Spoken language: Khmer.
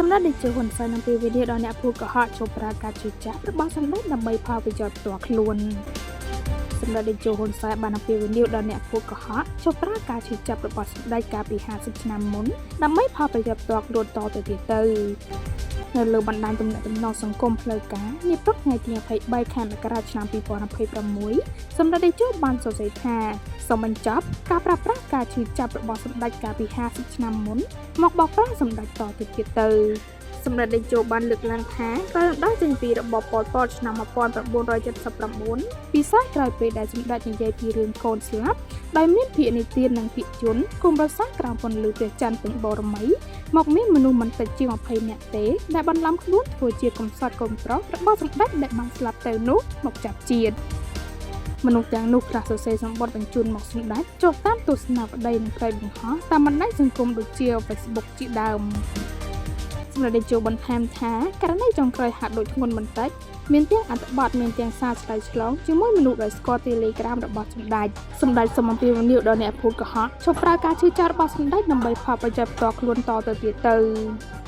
សម្ដេចតេជោហ៊ុនសែនអំពាវនាវដល់អ្នកភូតកុហកឈប់ប្រើការឈឺចាប់របស់សម្ដេចដើម្បីផលប្រយោជន៍ផ្ទាល់ខ្លួនសម្ដេចតេជោហ៊ុនសែនបានអំពាវនាវដល់អ្នកភូតកុហកឈប់ប្រើការឈឺចាប់របស់សម្ដេចកាលពី50ឆ្នាំមុនដើម្បីផលប្រយោជន៍ផ្ទាល់ខ្លួនតទៅទៀតទៅនៅលើបណ្ដាញទំនាក់ទំនងសង្គមផ្លូវការនាព្រឹកថ្ងៃទី23ខែមករាឆ្នាំ2026សម្ដេចតេជោបានសរសេរថាសូមបញ្ចប់ការប្រើប្រាស់ការឈឺចាប់របស់សម្ដេចកាលពី50ឆ្នាំមុនមកបោកប្រាស់សម្ដេចតទៅទៀតទៅសម្ដេចតេជោបានលើកឡើងថាក្រោយរំដោះចេញពីរបបប៉ុលពតឆ្នាំ1979ពិសេសក្រោយពេលដែលសម្ដេចនិយាយពីរឿងកូនស្លាប់ដោយមានភាគនិទាននិងភាគយន្តគុំប្រសាក្រោមពន្លឺព្រះច័ន្ទពេញបូរមីមកមានមនុស្សមិនតិចជាង20នាក់ទេដែលបន្លំខ្លួនធ្វើជាកំសត់កូនប្រុសរបស់សម្ដេចដែលបានស្លាប់ទៅនោះមកចាប់ជាតិមនុស្សទាំងនោះខ្លះសរសេរសម្បត្តិបញ្ជូនមកសម្ដេចចុះតាមទស្សនាវដ្តីនិងផ្នែកបង្ហោះតាមបណ្ដាញសង្គមដូចជា Facebook ជាដើមសម្ដេចតេជោបន្ថែមថាករណីចុងក្រោយហាក់ដូចធ្ងន់បន្តិចមានទាំងអត្ថបទមានទាំងសារឆ្លើយឆ្លងជាមួយមនុស្សដែលស្គាល់ Telegram របស់សម្ដេចសម្ដេចសូមអំពាវនាវដល់អ្នកភូតកុហកឈប់ប្រើការឈឺចាប់របស់សម្ដេចដើម្បីផលប្រយោជន៍ផ្ទាល់ខ្លួនតទៅទៀតទៅ។